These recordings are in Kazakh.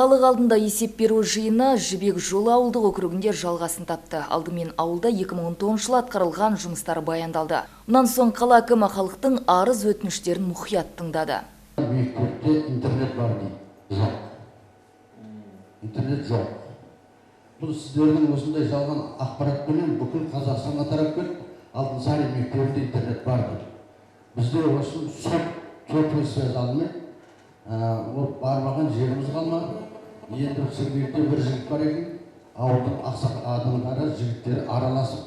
Халық алдында есеп беру жиыны Жібек жолы ауылдық округінде жалғасын тапты. Алдымен ауылда 2019 жылы атқарылған жұмыстар баяндалды. Мұнан соң қала әкімі халықтың арыз өтініштерін мұқият тыңдады. Мектепте интернет бар дейді. Жоқ. Интернет жоқ. Бұл сіздердің осындай жалған ақпаратпенен бүкіл Қазақстанға тарап кетті. Алтынсарин мектебінде интернет бар дейді. Бізде осы сотовый связь алмайды. Ол бармаған жеріміз қалмады. Енді Сергелде бір жігіт бар екен, ауылдың ақсақ адамдары, жігіттері араласып,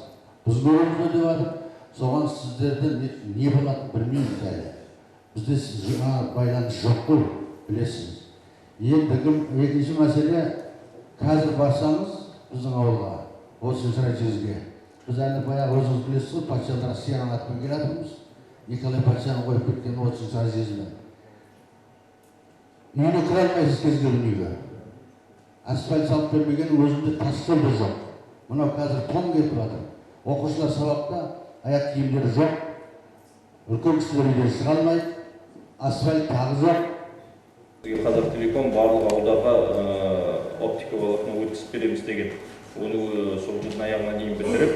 біз көреміз ғой деп жатыр. Соған сіздерде не болатынын білмейміз әлі. Бізде жаңа байланыс жоқ қой, білесіз. Енді екінші мәселе, қазір барсаңыз біздің ауылға, 30-разъездге, біз әлі баяғы, өзіңіз білесіз ғой, патшалар Россияның атымен келе жатырмыз. Николай патшаның қойып кеткен 30-разъездімен. Үйіне кіре алмайсыз кез келген үйге. Асфальт салып бермеген, өзінде тас жол да жоқ. Мынау қазір тоң кетіп жатыр. Оқушылар сабақта аяқ киімдері жоқ. Үлкен кісілер үйден шыға алмайды. Асфальт тағы жоқ. Бізге Қазақтелеком барлық ауылдарға оптика волокно өткізіп береміз деген. Оны сол жылдың аяғына дейін бітіріп,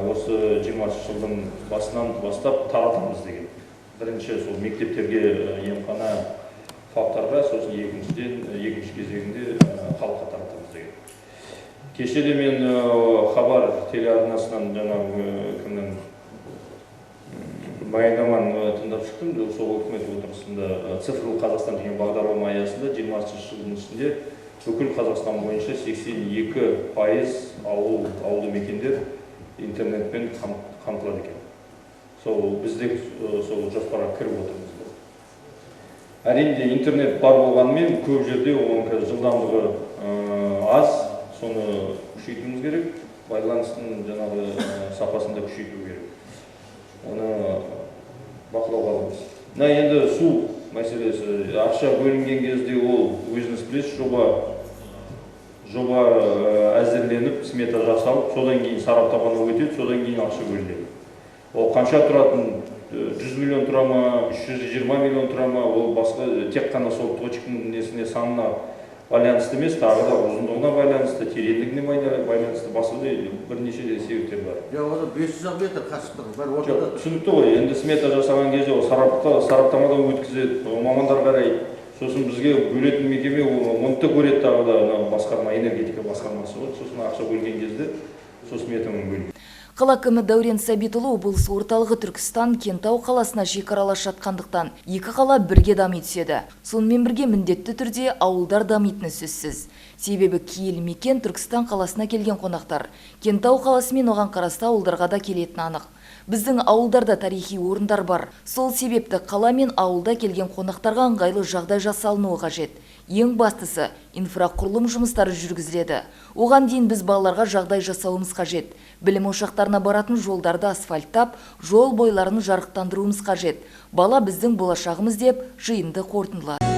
осы 20-жылдың басынан бастап таратамыз деген. Бірінші сол мектептерге, емхана, ФАПтарға, сосын екіншіден, екінші кезегінде халыққа таратамыз деген. Кеше де мен Хабар телеарнасынан жаңағы кімнің баяндаманы тыңдап шықтым. Сол үкімет отырысында «Цифрлы Қазақстан» деген бағдарлама аясында 20-жылдың ішінде бүкіл Қазақстан бойынша 82% ауыл, ауылды мекендер интернетпен қамтылады екен. Сол бізде сол жоспарға кіріп отырмыз. Әрине, интернет бар болғанымен, көп жерде оның қазір жылдамдығы аз, соны күшейтуіміз керек, байланыстың жаңағы сапасын да күшейту керек. Оны бақылауға аламыз. Мына енді су мәселесі, ақша бөлінген кезде ол, өзіңіз білесіз, жоба әзірленіп, смета жасалып, содан кейін сараптамадан өтеді, содан кейін ақша бөлінеді. Ол қанша тұратын, 100 миллион тұра ма, 320 миллион тұра ма, ол басқа, тек қана сол точканың несіне, санына байланысты емес, тағы да ұзындығына байланысты, тереңдігіне байланысты, басқа да бірнеше де себептер бар. Жоқ, оны 500 метр қашықтығы бар Жоқ, ортада. түсінікті ғой. Енді смета жасаған кезде ол сараптамадан өткізеді, ол мамандар қарайды. Сосын бізге бөлетін мекеме ол оны да көреді, тағы да анау басқарма, энергетика басқармасы ғой. Сосын ақша бөлген кезде сол сметамен бөлінеді. Қала әкімі Дәурен Сәбитұлы облыс орталығы Түркістан Кентау қаласына шекаралас жатқандықтан, екі қала бірге дами түседі. Сонымен бірге міндетті түрде ауылдар дамитыны сөзсіз. Себебі киелі мекен Түркістан қаласына келген қонақтар Кентау қаласы мен оған қарасты ауылдарға да келетіні анық. Біздің ауылдарда тарихи орындар бар. Сол себепті қала мен ауылда келген қонақтарға ыңғайлы жағдай жасалынуы қажет. Ең бастысы, инфрақұрылым жұмыстары жүргізіледі. Оған дейін біз балаларға жағдай жасауымыз қажет. Білім ошақтарына баратын жолдарды асфальттап, жол бойларын жарықтандыруымыз қажет. Бала – біздің болашағымыз, деп жиынды қорытындылады.